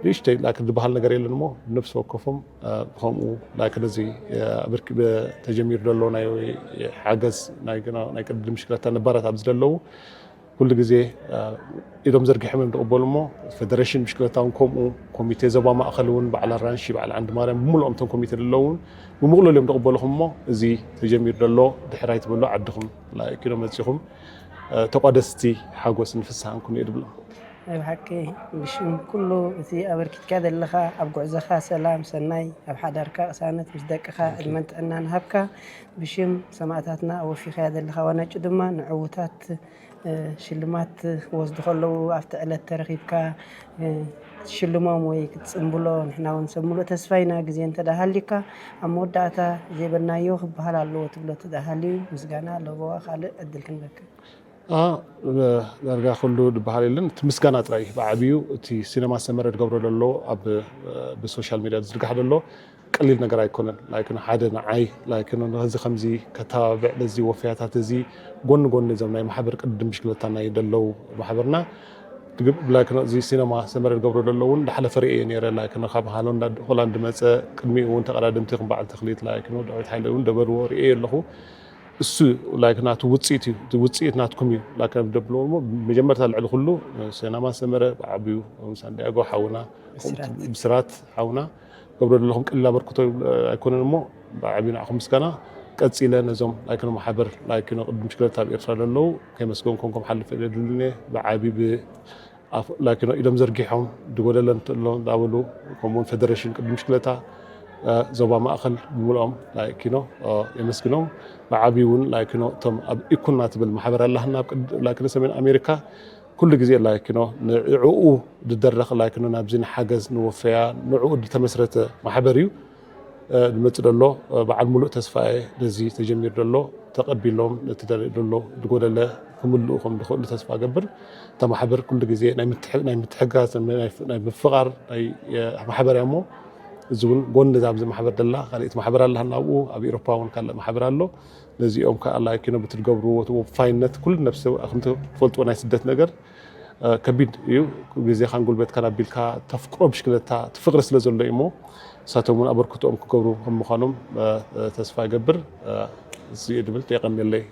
ንእሽተይ ላይክ ዝበሃል ነገር የለን እሞ ብነብሲ ወከፎም ብከምኡ ላይክ ነዚ ብርኪ ተጀሚሩ ዘሎ ናይ ሓገዝ ናይ ቅድድም ሽክለታ ነባራት ኣብዚ ዘለዉ ኩሉ ግዜ ኢዶም ዘርጊሖም እዮም ዝቕበሉ እሞ ፌደሬሽን ብሽክለታ እውን ከምኡ ኮሚቴ ዞባ ማእኸል እውን በዓል ኣራንሺ በዓል ዓንዲ ማርያም ብምልኦም እቶም ኮሚቴ ዘለዉ እውን ብምቕሉል እዮም ዝቕበልኹም እሞ እዚ ተጀሚሩ ዘሎ ድሕራይ ትበሉ ዓድኹም ላይክ ኢሎም መፂኹም ተቋደስቲ ሓጎስን ፍስሃን ኩኑ እየ ድብሎም። ናይ ብሓቂ ብሽም ኩሉ እቲ ኣበርኪትካ ዘለኻ ኣብ ጉዕዞኻ ሰላም ሰናይ ኣብ ሓዳርካ ቅሳነት ምስ ደቅኻ ዕድመን ጥዕናን ሃብካ ብሽም ሰማእታትና ኣወፊኻያ ዘለኻ ዋናጩ ድማ ንዕውታት ሽልማት ክወስዱ ከለዉ ኣብቲ ዕለት ተረኺብካ ክትሽልሞም ወይ ክትፅምብሎ ንሕና እውን ሰብ ሙሉእ ተስፋ ኢና ግዜ እንተ ደኣ ሃልዩካ ኣብ መወዳእታ ዘይበልናዮ ክበሃል ኣለዎ ትብሎ እንተ ደኣ ሃልዩ ምስጋና ኣለዎ ካልእ ዕድል ክንበክል ዳርጋ ኩሉ ዝበሃል የለን እቲ ምስጋና ጥራይ ብዓብዩ እቲ ሲነማ ሰመረ ዝገብሮ ዘሎ ኣብ ብሶሻል ሚድያ ዝዝርጋሕ ዘሎ ቀሊል ነገር ኣይኮነን ላይክ ሓደ ንዓይ ላይክ ነዚ ከምዚ ከተባብዕ ነዚ ወፍያታት እዚ ጎኒ ጎኒ እዞም ናይ ማሕበር ቅድም ብሽክለታ ናይ ደለው ማሕበርና ላይክ እዚ ሲነማ ሰመረ ዝገብሮ ዘሎ እውን ዝሓለፈ ርእየ ነይረ ላይክ ካብ ሃሎንዳ ሆላንድ መፀ ቅድሚኡ እውን ተቐዳደምቲ ከም በዓል ተክሊት ላይክ ዳዊት ሓይለ እውን ደበርዎ ርእየ ኣለኹ እሱ ላይክ ናቱ ውፅኢት እዩ እቲ ውፅኢት ናትኩም እዩ ላይክ ደብልዎ እሞ መጀመርታ ልዕሊ ኩሉ ሰናማ ሰመረ ብዓብዩ ሳንዲያጎ ሓውና ብስራት ሓውና ገብረ ዘለኹም ቀሊል ኣበርክቶ ኣይኮነን እሞ ብዓብዩ ንዓኹም ምስጋና ቀፂለ ነዞም ላይክ ማሕበር ላይክ ቅድም ሽክለታ ኣብ ኤርትራ ዘለዉ ከይመስገንኩም ከም ሓልፍ የድልኒ ብዓብዩ ላኪኖ ኢዶም ዘርጊሖም ዝጎደለ እንተሎ እንዳበሉ ከምኡውን ፌደሬሽን ቅድም ሽክለታ ዞባ ማእኸል ብምልኦም ላኪኖ የመስግኖም ብዓብዩ እውን ላኪኖ እቶም ኣብ ኢኩና ትብል ማሕበር ኣላህና ላኪኖ ሰሜን ኣሜሪካ ኩሉ ግዜ ላይክኖ ንዕኡ ዝደረኽ ላይክኖ ናብዚ ንሓገዝ ንወፈያ ንዕኡ ዝተመስረተ ማሕበር እዩ። ዝመጽእ ዘሎ በዓል ሙሉእ ተስፋ እየ። ነዚ ተጀሚሩ ዘሎ ተቐቢሎም ነቲ ዘሎ ዝጎደለ ክምልኡ ከም ዝኽእሉ ተስፋ እገብር። እታ ማሕበር ኩሉ ግዜ ናይ ምትሕግጋዝ ናይ ምፍቓር ናይ ማሕበር እያ እሞ እዚ እውን ጎኒ እዛ ኣብዚ ማሕበር ደላ ካልእቲ ማሕበር ኣለሃና ኣብኡ ኣብ ኤሮፓ እውን ካልእ ማሕበር ኣሎ። ነዚኦም ከዓ ላይክ ዩ ነብቲ ትገብርዎ እቲ ወፋይነት ኩሉ ነብሲ ከምቲ ትፈልጥዎ ናይ ስደት ነገር ከቢድ እዩ። ግዜኻን ጉልበትካን ኣቢልካ ተፍቅሮ ብሽክለታ እቲ ፍቅሪ ስለ ዘሎ እዩ እሞ ንሳቶም እውን ኣበርክቶኦም ክገብሩ ከም ምዃኖም ተስፋ ይገብር። እዚ ድብል የቀንየለይ።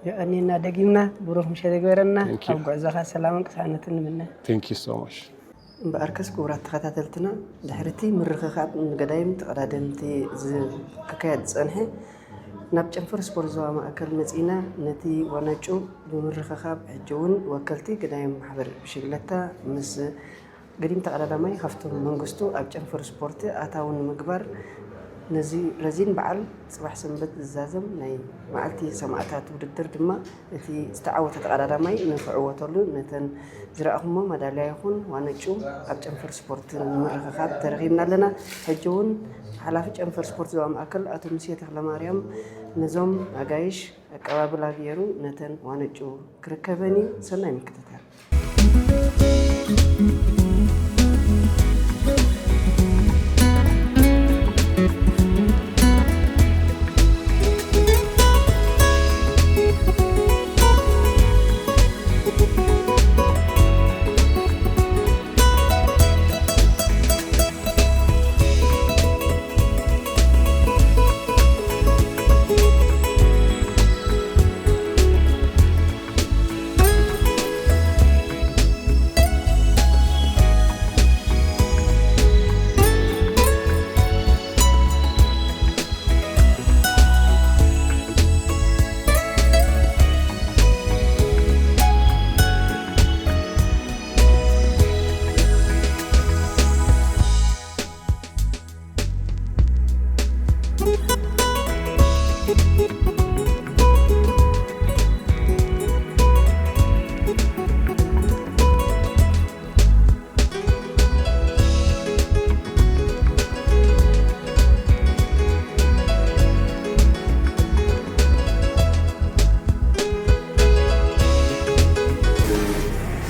የቀንየና ደጊምና ብሩኽ ምሸት ይግበረና። ኣብ ጉዕዞኻ ሰላምን ቅሳነትን ንምነ። Thank you so much። እምበኣርከስ ክቡራት ተኸታተልትና ድሕሪቲ ምርኽኻብ ንገዳይም ተቐዳደምቲ ክካየድ ዝጸንሐ ናብ ጨንፈር ስፖርት ዞባ ማእከል መጺእና ነቲ ዋናጩ ብምርኽኻብ ሕጂ እውን ወከልቲ ገዳይም ማሕበር ብሽግለታ ምስ ገዲም ተቐዳዳማይ ሃፍቶም መንግስቱ ኣብ ጨንፈር ስፖርት ኣታዊ ንምግባር ነዚ ረዚን በዓል ጽባሕ ሰንበት ዝዛዘም ናይ መዓልቲ ሰማእታት ውድድር ድማ እቲ ዝተዓወተ ተቐዳዳማይ ንክዕወተሉ ነተን ዝረኣኹሞ ማዳልያ ይኹን ዋንጩ ኣብ ጨንፈር ስፖርት ንምርኽኻብ ተረኺብና ኣለና። ሕጂ እውን ሓላፊ ጨንፈር ስፖርት ዞባ ማእከል ኣቶ ሙሴ ተኽለማርያም ነዞም ኣጋይሽ ኣቀባብላ ገይሩ ነተን ዋንጩ ክርከበን እዩ። ሰናይ ምክትታል።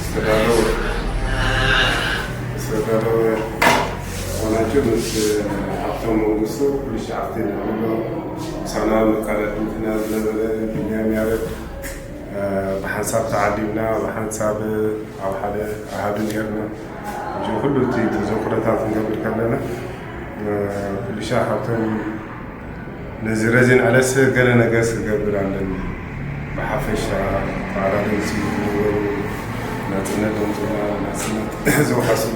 ዝተዳለወ ዝተዳለወ ዝኾናቸው ምስ ሓፍቶም መንግስቱ ፖሊስ ሓፍቲ ንብሎ ምሳና መቃለድምትና ዝነበረ ቢንያም ያረድ ብሓንሳብ ተዓሊምና ብሓንሳብ ኣብ ሓደ ኣሃዱ ነርና። እዚ ኩሉ እቲ ተዘክሮታት ክንገብር ከለና ኩልሻ ካብቶም ነዚ ረዚን ዕለትስ ገለ ነገርስ ክገብር ኣለኒ። ብሓፈሻ ተቓዳደምቲ ዝነበሩ ናጽነት ዘምጽኡልና ናጽነት ዝወሓስሉ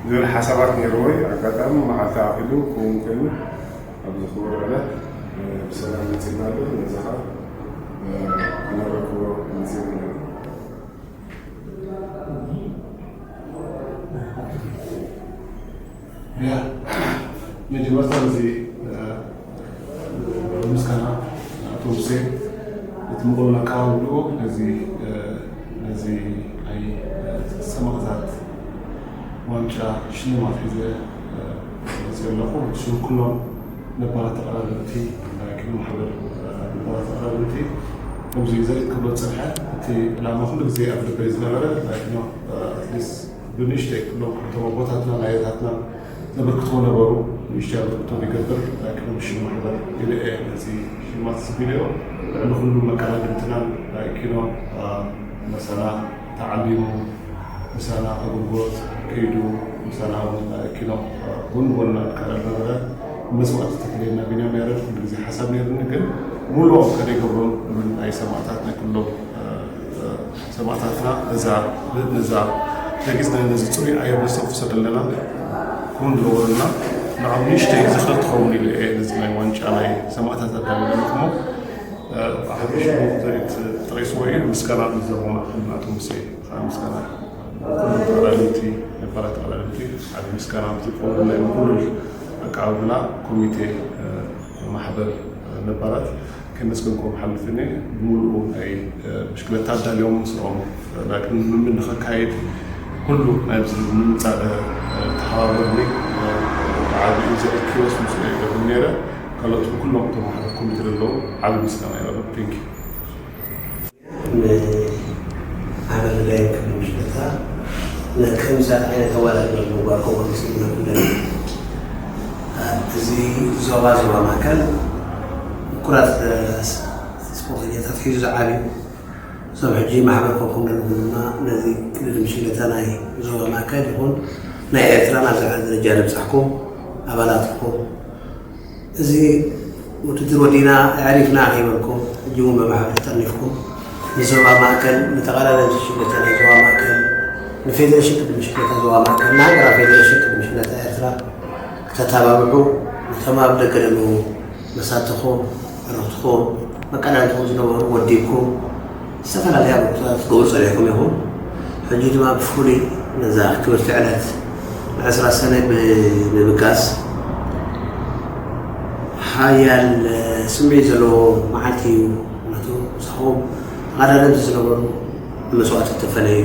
ዝብል ሓሳባት ነይርዎ እዩ። ኣጋጣሚ መዓልቲ ኣኺሉ ክውን ኮይኑ ኣብዚ ክቡር ዕለት ብሰላም መጺእና ኣሎ። ነዚ ኸኣ ክነረክቦ መጺእና ኣለና። ያ መጀመርታ እዚ ምስጋና ኣቶ ሙሴ እቲ ምቕሉል ኣቀባብልኡ ነዚ ነዚ ናይ ሰማእታት ዋንጫ ሽልማት ሒዘ መፅእ ኣለኹ። ብሽም ኩሎም ነባራት ተቐዳደምቲ ናይ ቅድሚ ማሕበር ነባራት ተቐዳደምቲ ከምዚ ዘርኢ ክብሎ ዝፀንሐ እቲ ዕላማ ኩሉ ግዜ ኣብ ልበይ ዝነበረ ናይ ቅድሚ ኣትሊስት ብንእሽተይ ኩሎም እቶም ኣቦታትና ናይ ኣያታትና ዘበርክትዎ ነበሩ። ንእሽተይ ኣበርክቶ ይገብር ናይ ቅድሚ ሽም ማሕበር ኢለ እየ ነዚ ሽልማት ዝብለዮ። ልዕሊ ኩሉ መቀዳድምትናን ናይ ኪኖ መሳና ተዓሊሙ ምሳና ኣገልግሎት ከይዱ ምሳና እውን ኪኖ ጎን ጎን እናተቃለለ ነበረ። መስዋእቲ ተፈለየና ቢንያም ያረድ ኩሉ ግዜ ሓሳብ ነይርኒ ግን ሙሉኦም ከደይገብሮም እብል ናይ ሰማእታት ናይ ኩሎም ሰማእታትና እዛ ነዛ ረጊጽና ነዚ ጽሩይ ኣየር ነስተንፍሶ ዘለና ክውን ዝነበሩና ንዖም ንእሽተይ ዝኽሪ ትኸውን ኢለ እየ ነዚ ናይ ዋንጫ ናይ ሰማእታት ኣዳልዩ ዘለኹ እሞ ብሓፈሽኡ ተጠቂስዎ እዩ። ምስጋና ንዘቦና ክልናቶ ሙሴ ከዓ ምስጋና ንኩሉ ተቐዳደምቲ ነባራት ተቐዳደምቲ ዓቢ ምስጋና ምስቲ ክኸውን ናይ ምኩሉል ኣቀባብላ ኮሚቴ ማሕበር ነባራት ከመስገንኩም ሓልፍኒ ብምሉኡ ናይ ብሽክለታ ኣዳልዮም ምስኦም ናይ ልምምድ ንኸካይድ ኩሉ ናይዚ ንምምፃእ ተሓባበርኒ ዓብዩ ዘእኪወስ ምስኡ ይገብር ነይረ። ካልኦት ኩሎም እቶም ማሕበር ኮሚቴ ዘለዉ ዓብዪ ምስጋና የቕርብ። Thank you። ንማሕበር ነዳይን ክብሪ ብሽክለታ ነከምዚኣት ዓይነት ኣዋዳድባ ምግባር ከምኡ ክስኢና ኩለን ኣብዚ ዞባ ዞባ ማእከል ምኩራት ስፖርተኛታት ሒዙ ዝዓብዩ እዞም ሕጂ ማሕበር ኮንኩም ዘለኹም ድማ ነዚ ክብሪ ብሽክለታ ናይ ዞባ ማእከል ይኹን ናይ ኤርትራ ናብ ዝለዓለ ደረጃ ዘብጻሕኩም ኣባላት ኢኹም። እዚ ውድድር ወዲእና ኣዕሪፍና ከይበልኩም ሕጂ እውን ብማሕበር ተጠርኒፍኩም ንዞባ ማእከል ንተቐዳደምቲ ሽግለታ ናይ ዞባ ማእከል ንፌደሬሽን ቅድሚ ሽግለታ ዞባ ማእከል ንሃገራዊ ፌደሬሽን ቅድሚ ሽግለታ ኤርትራ ክተተባብዑ ነቶም ኣብ ደገ ዘለዉ መሳትኹም ዕረፍትኹም መቀዳድምትኹም ዝነበሩ ወዲብኩም ዝተፈላለያ ኣበርክቶታት ክትገብሩ ጸኒሕኩም ኢኹም። ሕጂ ድማ ብፍሉይ ነዛ ክብርቲ ዕለት ዕስራ ሰነ ብምብጋስ ሓያል ስምዒት ዘለዎ መዓልቲ እዩ። ምክንያቱ ምሳኹም ተቐዳደምቲ ዝነበሩ ንመስዋእቲ እተፈለዩ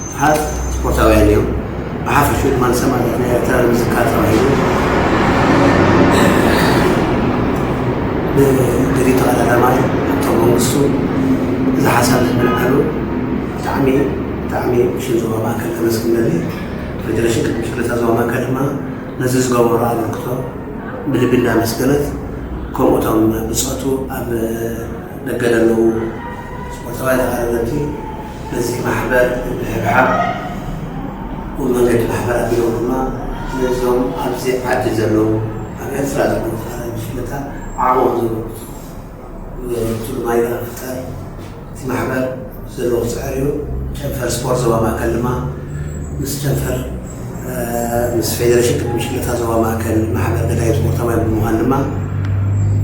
ብዙሓት ስፖርታውያን እዮም። ብሓፈሽኡ ድማ ንሰማእታት ናይ ኤርትራ ንምዝካር ተባሂሉ ብገዲም ተቐዳዳማይ ኣቶ መንግስቱ እዚ ሓሳብ ንምልዓሉ ብጣዕሚ ብጣዕሚ ሽም ዞባ ማእከል ከመስግን ደሊ። ፌደሬሽን ቅድሚ ሽግለታ ዞባ ማእከል ድማ ነዚ ዝገበሮ ኣበርክቶ ብልቢ እንዳመስገነት ከምኡ እቶም ብጾቱ ኣብ ደገ ዘለዉ ስፖርታውያን ተቐዳደምቲ ነዚ ማሕበር ንምሕብሓብ እውን መንገዲ ማሕበር ኣቢሎም ድማ ነዞም ኣብዚ ዓዲ ዘለዉ ኣብ ኤርትራ ዘለዉ ተቐዳደምቲ ሽግለታ ዓቕሞም ዘበርክቱ ዝገበርቱ ድማ ይቕረ ፍጠር እቲ ማሕበር ዘለዎ ክፅዕር እዩ። ጨንፈር ስፖርት ዞባ ማእከል ድማ ምስ ጨንፈር ምስ ፌደሬሽን ቅድሚ ሽግለታ ዞባ ማእከል ማሕበር ገዳይም ስፖርታውያን ብምዃን ድማ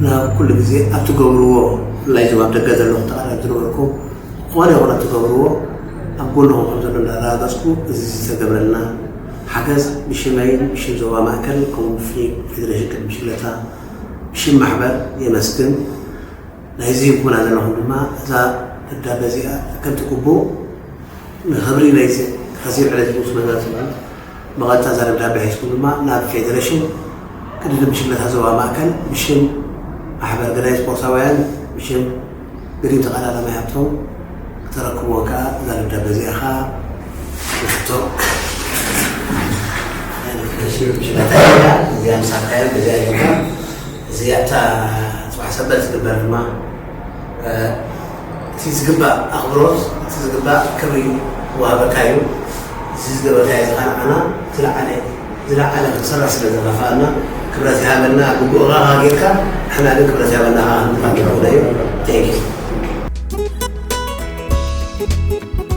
ናብ ኩሉ ግዜ ኣብ ትገብርዎ ብፍላይ ዞባ ኣብ ደገ ዘለኹም ተቐዳደምቲ ዝነበርኩም ዝኾነ ይኹን ኣብ ትገብርዎ ኣብ ጎንኹም ከም ዘሎ እንዳረጋገፅኩ እዚ ዝተገብረልና ሓገዝ ብሽመይን ብሽም ዞባ ማእከል ከምኡ ብፍሉይ ፌደሬሽን ቅድሚ ሽግለታ ብሽም ማሕበር የመስግን። ናይዚ ይኩና ዘለኹም ድማ እዛ ደብዳበ እዚኣ ከምቲ ግቡእ ንክብሪ ናይዚ ከዚ ዕለት ምስ መዛዝሙ ብቐጥታ እዛ ደብዳበ ሒዝኩም ድማ ናብ ፌደሬሽን ቅድድም ብሽክለታ ዞባ ማእከል ብሽም ማሕበር ገዳይ ስፖርታውያን ብሽም ግሪም ተቐዳዳማይ ሃብቶም ክተረክብዎ ከዓ እዛ ደብዳበ እዚኣ ከዓ ንሕቶ እዚኣ ምሳካያ እዚኣ ይገብራ እዚኣ እታ ፅባሕ ሰበት ዝግበር ድማ እቲ ዝግባእ ኣኽብሮት እቲ ዝግባእ ክብሪ ዋሃበካ እዩ። እዚ ዝገበርካዮ እዚ ከዓ ንዓና ዝለዓለ ዝለዓለ ክንሰርሕ ስለ ዘኻፍኣና ክብረት ይሃበልና። ብግኡኻ ጌርካ ንሕና ግን ክብረት ይሃበና ከዓ ክንፋትሖ እዩ። Thank you።